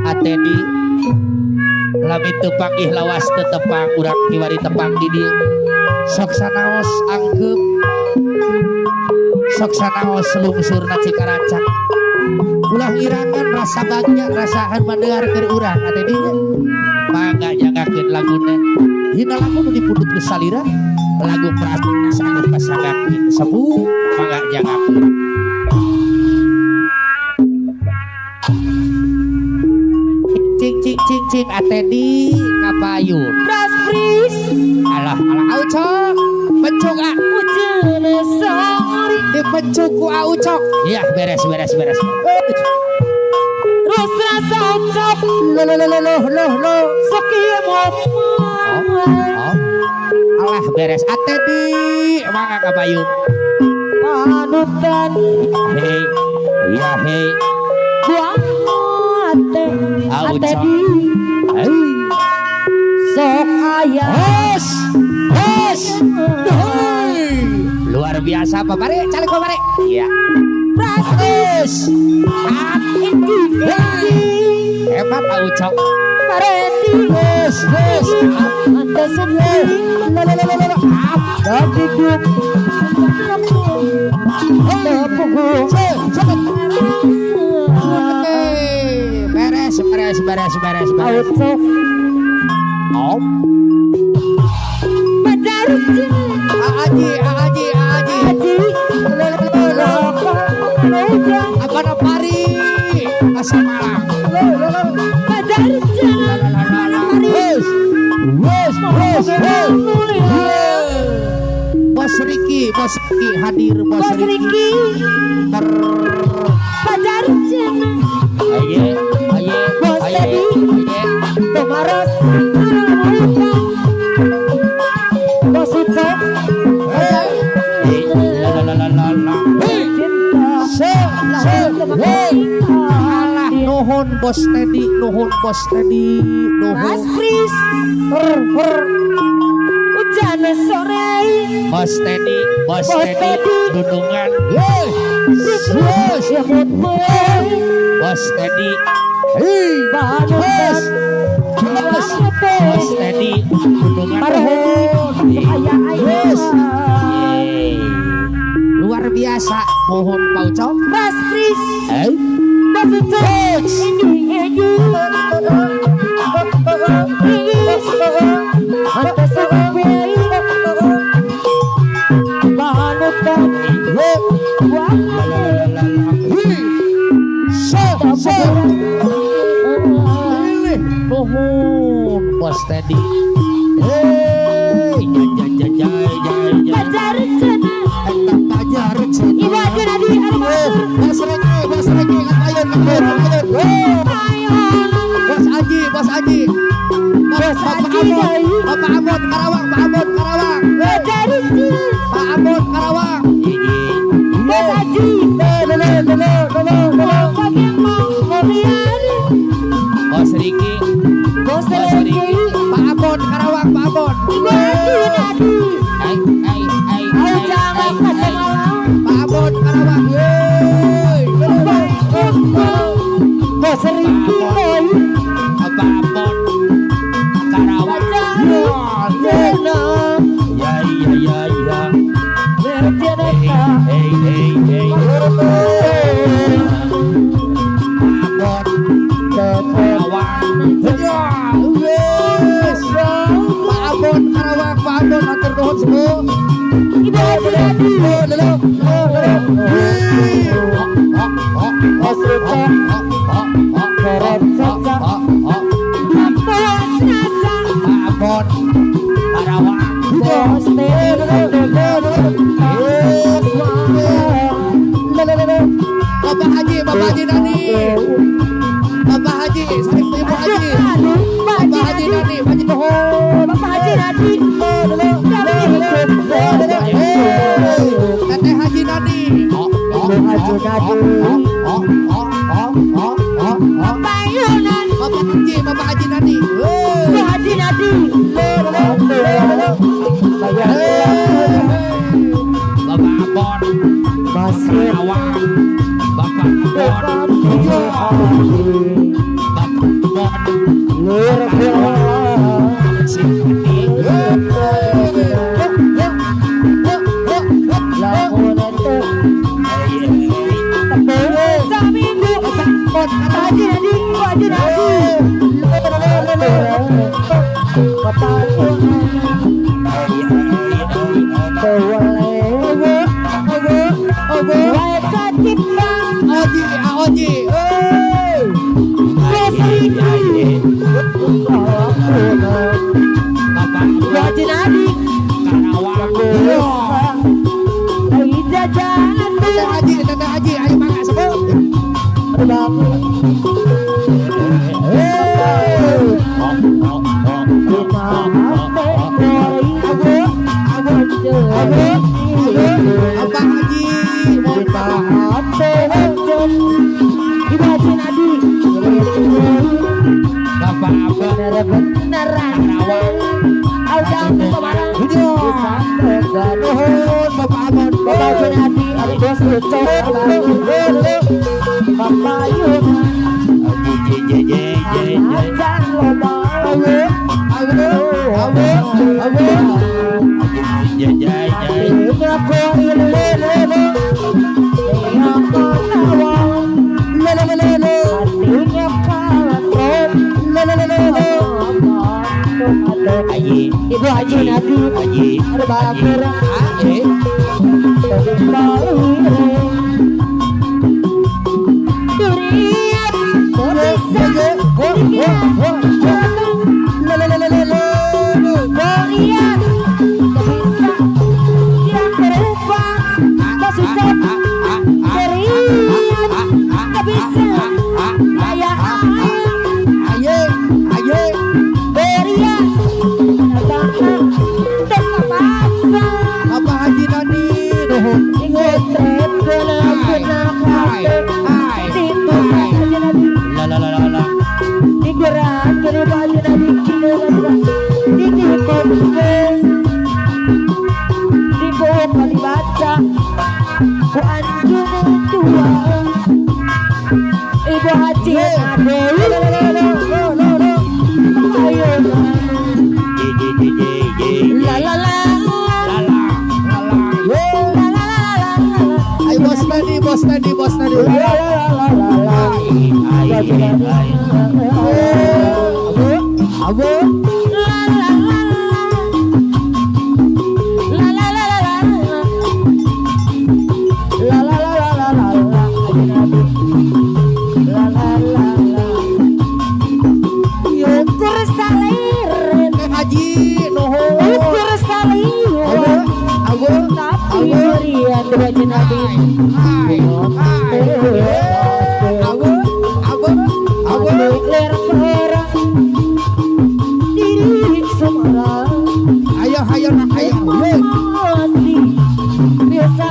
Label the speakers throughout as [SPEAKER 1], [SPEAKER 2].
[SPEAKER 1] Atedi lami teu panggih lawas teu tepang urang kiwari tepang di dieu. Sok sanaos angkeup. Sok sanaos lungsurna Cikaracak. Ulah ngirangan rasa bagja rasa mandear keur urang Atedi nya. Mangga jagakeun laguna. Dina lagu nu dipundhut ku salira lagu prasana anu kasangakeun sepuh mangga jagakeun. Cing cing cing cing Atedi kapayun.
[SPEAKER 2] Pras pris.
[SPEAKER 1] Alah alah aucok. Pencuk ah.
[SPEAKER 2] Ujene sori.
[SPEAKER 1] Dipencuk ku aucok. Iya beres beres beres.
[SPEAKER 2] Terus rasa ucap.
[SPEAKER 1] Lo lo lo lo lo lo.
[SPEAKER 2] Sok ieu mopan.
[SPEAKER 1] Alah beres Atedi mangga kapayun.
[SPEAKER 2] Panutan.
[SPEAKER 1] Hei. Ya hei.
[SPEAKER 2] Buang Atedi. Sok aya.
[SPEAKER 1] Hos. Hos. Luar biasa Pak Pare, calik Pak Pare. Iya. Pras. Hebat Ucok.
[SPEAKER 2] Pareti.
[SPEAKER 1] Hos, hos. Beres, beres, beres, beres, beres. Om. Aji, aji, aji. Apa pari? Asa malam. Bos Riki, Bos Riki hadir, Bos Riki.
[SPEAKER 2] Pacar
[SPEAKER 1] Aye, aye,
[SPEAKER 2] Bos
[SPEAKER 1] aye,
[SPEAKER 2] Teddy.
[SPEAKER 1] Aye.
[SPEAKER 2] Tomaros. Bos Ucok.
[SPEAKER 1] La la la la la. Se, se, hey. Alah nuhun Bos Teddy, nuhun Bos Teddy, nuhun.
[SPEAKER 2] Mas Pris. Hujan sore.
[SPEAKER 1] Bos Teddy, Bos Teddy, dudungan. Hey. Bos Teddy. Hey. Bos. Bos. Bos Teddy, dudungan. Bos. Luar biasa, mohon Pak Ucok.
[SPEAKER 2] Mas Pris.
[SPEAKER 1] Eh?
[SPEAKER 2] Bos Ucok.
[SPEAKER 1] Nuhun Bos Teddy. Hei, jai jai jai jai.
[SPEAKER 2] Pacar cenah.
[SPEAKER 1] Eta pacar cenah.
[SPEAKER 2] Ibu aja nadi anu matur.
[SPEAKER 1] Bos Reki, Bos Reki kapayun, kapayun, kapayun. Bos Aji, Bos Aji. Bos Aji. Bapak Amon Karawang, Pak Amon Karawang.
[SPEAKER 2] Pacar cenah.
[SPEAKER 1] Pak Amon Karawang.
[SPEAKER 2] Bos Aji.
[SPEAKER 1] Bos Riki.
[SPEAKER 2] Bos Riki.
[SPEAKER 1] Pak Amon Karawang, Pak Amon.
[SPEAKER 2] Ibu Aji nadi.
[SPEAKER 1] Ai ai ai.
[SPEAKER 2] Pak
[SPEAKER 1] Amon Karawang. Yeay.
[SPEAKER 2] Bos Riki.
[SPEAKER 1] Pak Amon Karawang. Ya ya ya ya. Hey hey hey. Amon Karawang. Ya, wes. Pak Amon Karawang, Pak Amon hatur nuhun sepuh.
[SPEAKER 2] Ibu Aji nadi.
[SPEAKER 1] Pak Amon Karawang. Bapak Haji, Bapak Haji Nani. Bapak Haji, sareng Ibu Haji. Bapak Haji Nani, Pak Haji nuhun.
[SPEAKER 2] Bapak Haji Nani.
[SPEAKER 1] Teteh Haji Nani.
[SPEAKER 2] Haji Nani.
[SPEAKER 1] Bapak Haji Nadi.
[SPEAKER 2] Ibu Haji Nadi.
[SPEAKER 1] Bapak Abon. Karawang. Bapak Abon. Bapak Abon.
[SPEAKER 2] Haji Nadi, Haji Nadi. Haji Nadi,
[SPEAKER 1] Karawang. Haji, Tante Haji, ayo mangga sebut. Abang Haji,
[SPEAKER 2] Ibu Haji Nadi,
[SPEAKER 1] Bapak Abang, Karawang. Bapak Abang,
[SPEAKER 2] Bapak Haji Nadi, bos Bapak Yuna, Ibu Haji Nadi, Ibu Haji Nadi, la la la
[SPEAKER 1] Ayo bos Nadi, bos Nadi, bos Nadi. Abu,
[SPEAKER 2] la la la la la la la la la la la la la la la. Ukur salir
[SPEAKER 1] Haji nuhun,
[SPEAKER 2] ukur salir
[SPEAKER 1] Abu,
[SPEAKER 2] tapi berian Haji Nadi.
[SPEAKER 1] Abu, Abu, Abu,
[SPEAKER 2] ler perang diri semarang.
[SPEAKER 1] Ayo, ayo, ayo,
[SPEAKER 2] biasa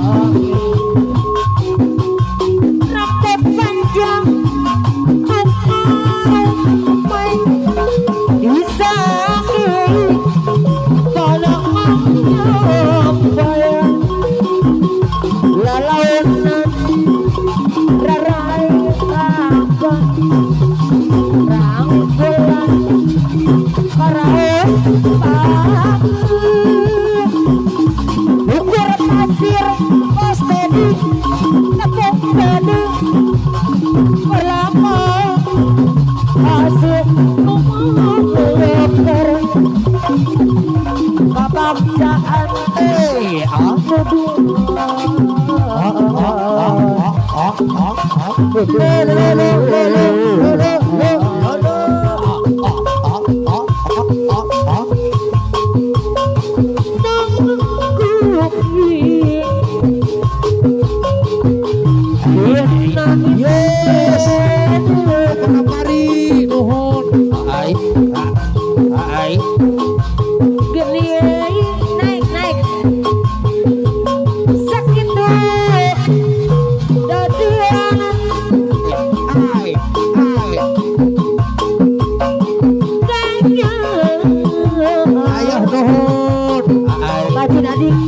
[SPEAKER 2] Rambut panjang ukur pasir pasti tepuk dadu berlama masuk kumur kebangsaan
[SPEAKER 1] Yes, kamari nuhun. Ai, ai.
[SPEAKER 2] Geli naik naik. Sakit dadian.
[SPEAKER 1] Ai, ai.
[SPEAKER 2] Kanya.
[SPEAKER 1] Ayah nuhun. Ai.
[SPEAKER 2] Bajin adik.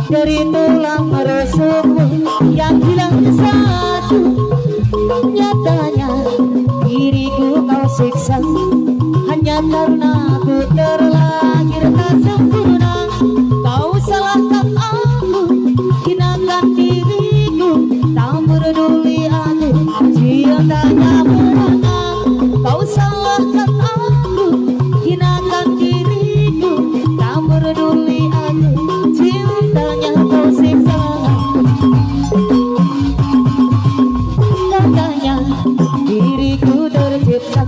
[SPEAKER 2] Dari tulang rusukmu yang hilang satu, nyatanya diriku kau siksa hanya karena ku terlahir tak sempurna. Kau salahkan aku, hinakan diriku, tak peduli aku, cintanya berenang. Kau salahkan aku, hinakan diriku, tak peduli aku, cintanya kau siksa. Katanya diriku tercipta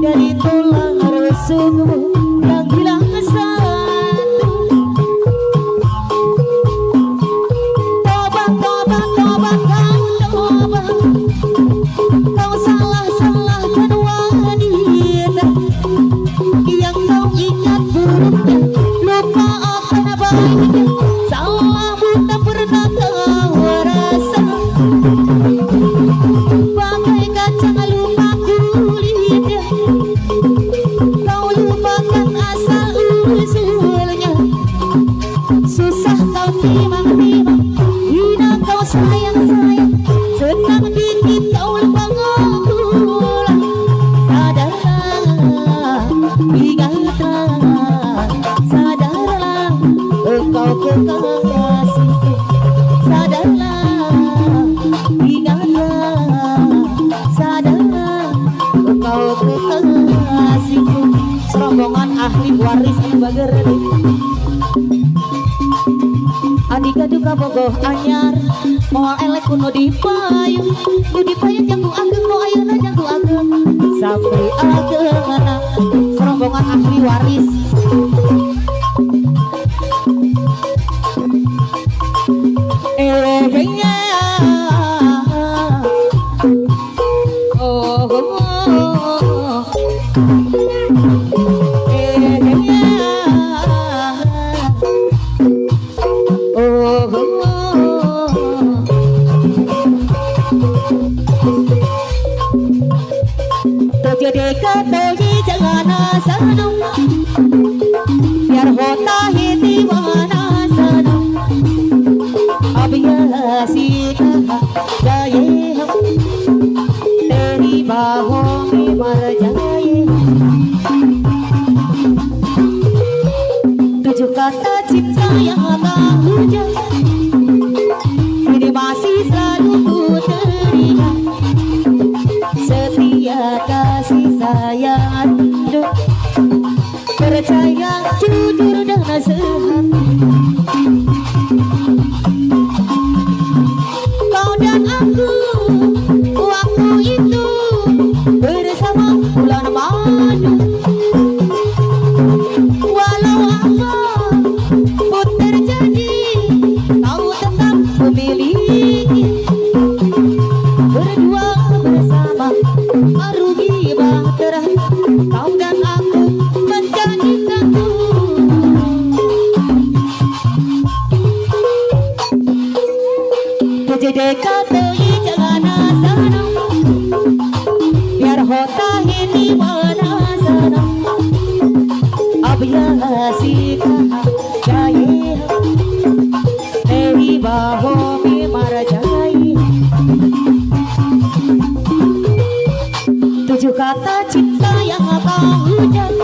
[SPEAKER 2] dari tulang rusukmu yang hilang satu. Tobat, tobat, tobat, kau tobat. Kau salah-salahkan wanita yang kau ingat buruknya, lupa akan baiknya. Salahmu tak pernah kau rasa, bagai kacang lupa kulitnya. Kau lupakan asal usulnya. Susah kau timang-timang, hina kau sayang-sayang, senang dikit kau lupa pulang. Sadarlah, ingatlah, sadarlah, engkau kekasihku. Sadarlah, ingatlah, sadarlah, engkau kekasihku. Serombongan ahli waris anu bager Andika duka Kabogoh anyar moal elek ku nu dipayun, nu dipayun jago ageng nu ayeuna jago ageng Sapri ageungna serombongan ahli waris. प्यार होता है दीवाना सनम, अब यह सीखा जाए हम तेरी बाहों में मर जाए। Tujuh kata cinta yang tak hujan ini masih selalu ku teringat, setia kasih sayang rindu, percaya jujur dan sehati. Kau dan aku waktu itu bersama bulan madu, walau apa pun terjadi kau tetap memiliki. Berdua bersama arungi bahtera, kau dan aku menjadi satu. तुझे देखा तो ये जगाना सनम, प्यार होता है दीवाना सनम, अब यह सीखा जाए तेरी बाहों में मर जाए। Tujuh kata cinta yang kau ucap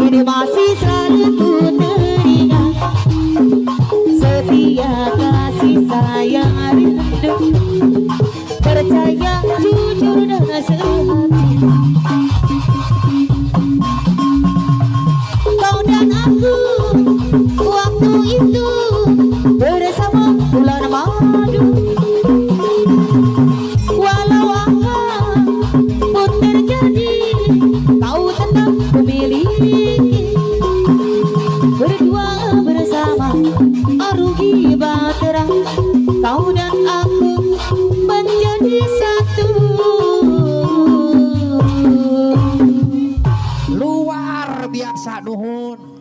[SPEAKER 2] ini masih selalu ku teringat, setia kasih sayang rindu, percaya jujur dan sehati. Kau dan aku waktu itu bersama bulan madu, walau apa pun terjadi kau tetap memiliki. Berdua bersama arungi bahtera, kau dan aku menjadi satu.
[SPEAKER 1] Luar biasa nuhun.